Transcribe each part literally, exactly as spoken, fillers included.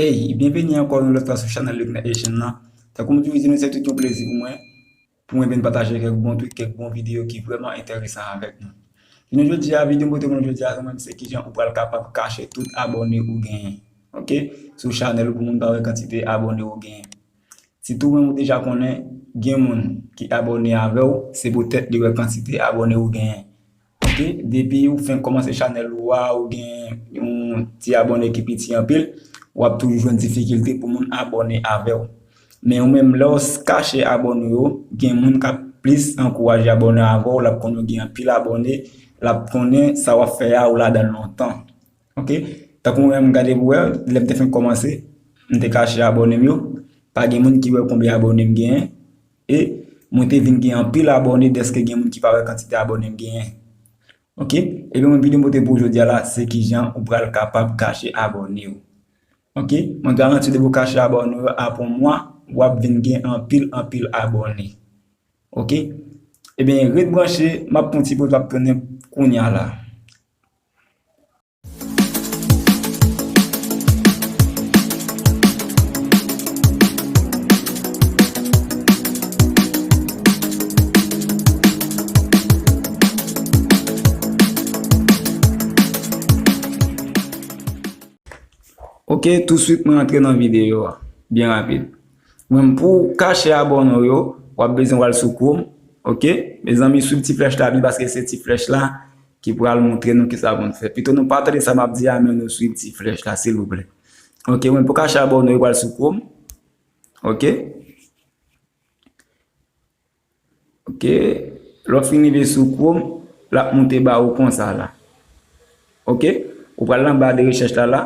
Hey, byenveni ankò yon lòt fwa sou chanèl Luckner Asian nan. Tankou m toujou di nou, se tout yon plezi pou mwen, pou mwen vin pataje kèk bon tweet, kèk bon videyo ki vrèman enteresan avèk nou. Jounen jodi a, videyo m pote pou nou jodi a, se mwen, se kijan ou pral kapab kache tout abòne ou genyen. Oke? Sou chanèl ou pou moun pa wè kantite abòne ou genyen. Sitou menm ou deja konnen, gen moun ki abòne avè w, se poutèt li wè kantite abòne ou genyen. Oke, depi ou fenk kòmanse chanèl ou a, ou gen yon ti abòne ki piti anpil, w ap toujou jwenn difikilte pou moun abòne avè w. Men ou menm, lè w s- kache abòne yo, gen moun k ap plis ankouraje abòne avè w, l ap konnen w gen anpil abòne, l ap konnen sa w ap fè a, ou ladan l lontan. Oke, tankou mwen menm, gade pou wè, lè m te fenk kòmanse, m te kache abòne m yo, pa gen moun ki wè konbyen abòne m genyen, e mwen te vin gen anpil abòne dèske gen moun ki pa wè kantite abòne m genyen. Oke? Ebyen, mwen, videyo m pote pou w jodi a la, se kijan ou pral kapab kache abòne w. Oke? Mwen garanti w, depi w kache abòne w, apre yon mwa, w ap vin gen anpil, anpil abòne. Oke? Ebyen, ret branche, m ap pran ti poz, w ap tounen kounye a la. Oke, touswit mwen antre nan videyo a. Byen rapid. Mwen, pou w kache abòne w yo, w ap bezwen w al sou Chrome. Oke? Mezanmi, swiv ti flèch la byen paske se ti flèch la ki pral montre nou kisa pou n fè. Pito nou pa tande sa m ap di a, men nou swiv ti flèch la, silvouplè. Oke, mwen, pou kache abòne w yo, w al sou Chrome. Oke? Oke. Lè w fin rive sou Chrome, l ap moute ba ou konsa la. Oke? Ou pral nan ba de rechèch la la.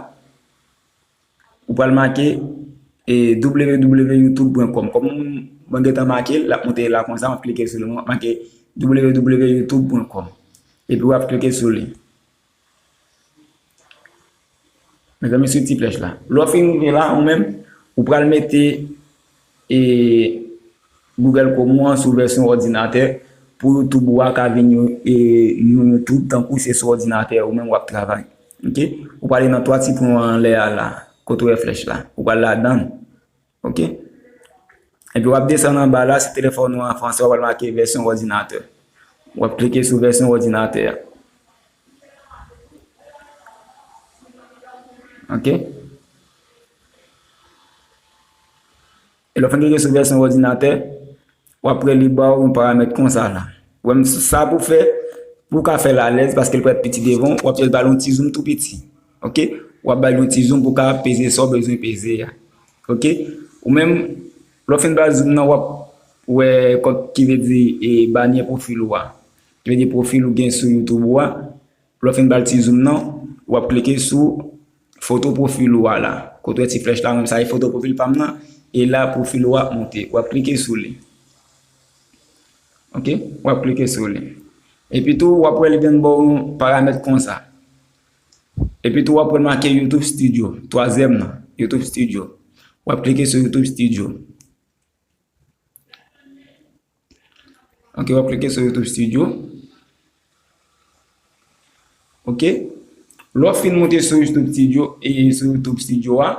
Ou pral make, e, w w w youtube pwen kòm. Kòm mwen gentan make l, l ap moute la konsa, m ap klike sou li. Mwen ap make w w w youtube pwen kòm. Epi w ap klike sou li. Mezanmi, sou ti flèch la. Lè w fin rive la, ou menm, ou pral mete, e, Google Chrome ou an sou vèsyon òdinatè pou YouTube ou a ka vin yon, e, yon YouTube tankou se sou òdinatè ou menm w ap travay. Oke? Ou prale nan twa ti pwen anlè a la, kote w wè flèch la. Ou pral ladan l. Oke? Epi w ap desann anba la, si telefòn ou an fransè, w ap make vèsyon òdinatè. W ap klike sou vèsyon òdinatè a. Oke? E lè w fin klike sou vèsyon òdinatè, w ap wè li ba w yon paramèt konsa la. Ou wè m sa pou fè, pou w ka fè l alèz, paske l pral piti devan w, w ap jis ba l yon ti zoom tou piti. Oke? W ap ba l yon ti zoom pou w ka peze sa w bezwen peze a. Oke? Ou menm, lè w fin ba l zoom nan, w ap wè kòk ki vle di, e, banyè pwofil ou a. Ki vle di pwofil ou gen sou YouTube ou a. Lè w fin ba l ti zoom nan, w ap klike sou foto pwofil ou a la. Kote w wè ti flèch la, menm sa e foto pwofil pa m nan. E la, pwofil ou a ap monte. W ap klike sou li. Oke? W ap klike sou li. Epi tou, w ap wè li vin ba w yon paramèt konsa. Epi tou, w ap wè l make YouTube Studio, twazyèm nan, YouTube Studio. W ap klike sou YouTube Studio. Oke, w ap klike sou YouTube Studio. Oke. Lè w fin monte sou YouTube Studio, e sou YouTube Studio a,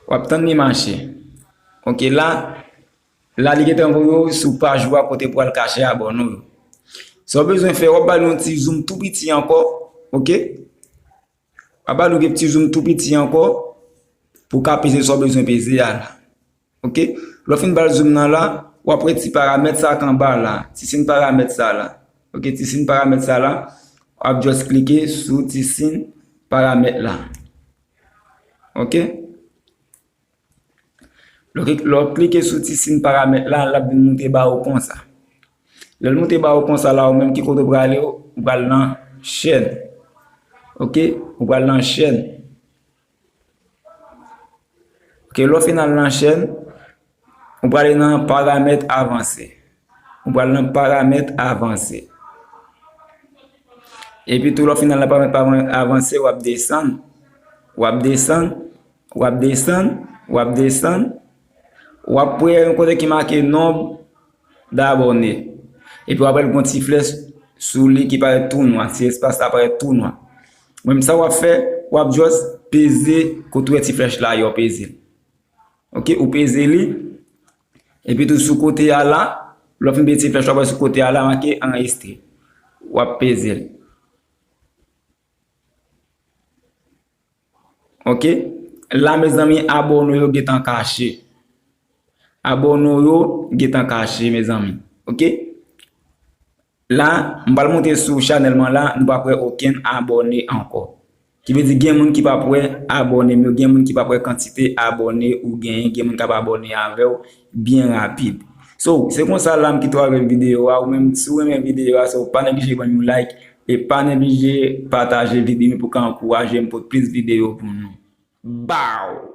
w ap tann li mache. Oke, la, la li gentan voye w sou paj ou a kote pou al kache abòne w yo. Sa w bezwen fè, w ap ba l yon ti zoom tou piti ankò. Oke? W ap ba l yon ti zoom tou piti ankò pou w ka peze sa w bezwen peze a la. Oke? Lè w fin ba l zoom nan la, w ap wè ti paramèt sa k anba la, ti siy paramèt sa la. Oke, ti siy paramèt sa la, w ap just klike sou ti siy paramèt la. Oke? Lè w klik-, lè w klike sou ti siy paramèt la, l ap vin moute ba ou konsa. Lè l moute ba ou konsa la, ou menm ki kote w prale, ou pral nan chèn. Oke? Ou pral nan chèn. Oke, lè w fin al nan chèn, ou prale nan paramèt avanse. Ou pral nan paramèt avanse. Epi tou, lè w fin al nan paramèt avan-, avanse, w ap desann. W ap desann. W ap desann. W ap desann. W ap wè yon kote ki make nonb dabòne. Epi w ap wè l gon ti flèch sou li ki parèt tou nwa. Ti espas la parèt tou nwa. Menm sa w ap fè, W ap just peze kote w wè ti flèch la, yo peze l. Ok, ou peze li. Epi tou sou kote a la, lè w fin peze ti flèch la, w ap wè sou kote a la make anrejistre. W ap peze l. Ok? La, mezanmi, abòne yo gentan kache. Abòne yo gentan kache, mezanmi. Ok? La, m pral monte sou chanèl mwen la, nou p ap wè okenn abòne ankò. Ki vle di gen moun ki p ap wè abòne m yo, gen moun ki p ap wè kantite abòne ou genyen, gen moun k ap abòne avè w byen rapid. So, se konsa la m kite w avèk videyo a, ou menm si w renmen videyo a, so pa neglije ban m yon like e pa neglije pataje videyo pou ka ankouraje m pote plis videyo pou nou. Bow!